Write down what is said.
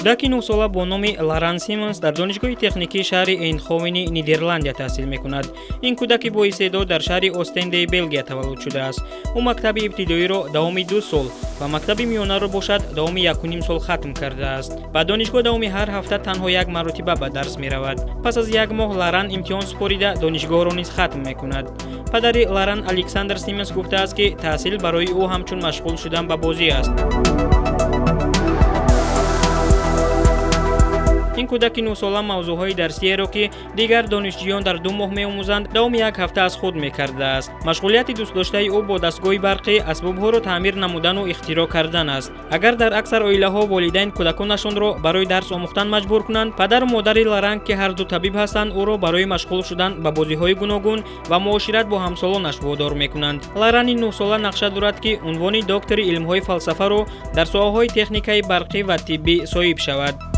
Кӯдаки 9-сола бо номи Ларан Симонс дар донишгоҳи техникии шаҳри Эйндховени Нидерландия таҳсил мекунад. Ин кӯдаки боистеъдод дар шаҳри Остендеи Белгия таваллуд шудааст. Ӯ мактаби ибтидоиро давоми 2 сол ва мактаби миёнаро бошад давоми 1,5 сол хатм кардааст. Ба донишгоҳ давоми ҳар ҳафта танҳо як маротиба ба дарс меравад. Пас аз як моҳ Ларан имтиҳон супорида донишгоҳро низ хатм мекунад. Падари Ларан Александр Симонс гуфтааст, ки таҳсил барои ӯ ҳамчун машғул шудан ба бозӣ аст. Ин кӯдаки 9-сола мавзӯъҳои дарсиеро, ки дигар донишҷӯён дар 2 моҳ меомӯзанд, давоми як ҳафта аз худ мекардааст. Машғулияти дӯстдоштаи ӯ бо дастгоҳи барқӣ асбобҳоро таъмир намудану ихтироъ кардан аст. Агар дар аксар оилаҳо волидайн кӯдаконашонро барои дарс омӯхтан маҷбур кунанд, падару модари Ларан, ки ҳарду табиб ҳастанд, ӯро барои машғул шудан ба бозиҳои гуногун ва муошират бо ҳамсолонаш водор мекунанд. Ларани 9-сола нақша дорад, ки унвони доктори илмҳои фалсафаро дар соҳаҳои техникаи барқӣ ва тиббӣ соҳиб шавад.